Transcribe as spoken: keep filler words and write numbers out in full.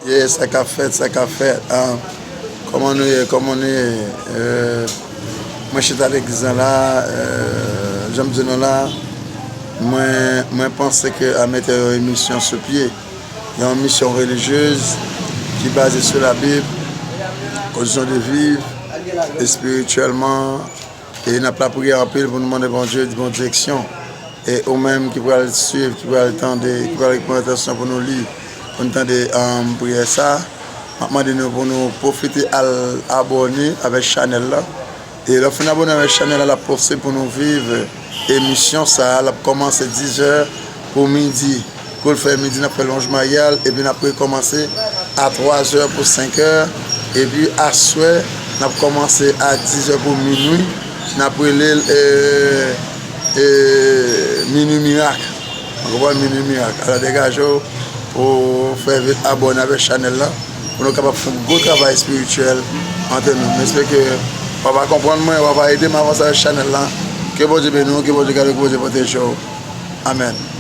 Ye, sa k ap fèt, sa k ap fèt. Ah, kòman nou ye, kòman nou ye? Eh, mwen chita legliz lan la, eh, jan m di nou la, mwen, mwen panse ke a mete yon emisyon sou pye, yon emisyon relijyez ki baze sou Labib, kondisyon de viv espirityèlman, e n ap lapriyè anpil pou nou mande Bondye di bon direksyon. E ou menm ki pral swiv, ki pral tande, ki pral pran atansyon pou nou li, pou nou tande um, priyè sa, m ap mande nou pou nou pwofite al abòne avèk chanèl la. E lè w fin abòne avèk chanèl la, l ap posib pou nou viv emisyon sa a. L ap kòmanse dizè pou midi. Kou l fè midi, n ap fè lonj maryal, epi n ap rekòmanse a twazè pou senkè. Epi aswè, n ap kòmanse a dizè pou minwi. N ap rele l eh, eh, Minwi Mirak. Ou konprann? Minwi Mirak. Alò, degaje w pou fè vit abòne avèk chanèl la, pou nou kapab fè yon gwo travay espirityèl ant nou. M espere ke w ap konprann mwen, w ap ede m avanse avèk chanèl la. Ke Bondye beni w, ke Bondye gade w, ke Bondye pwoteje w. Amèn.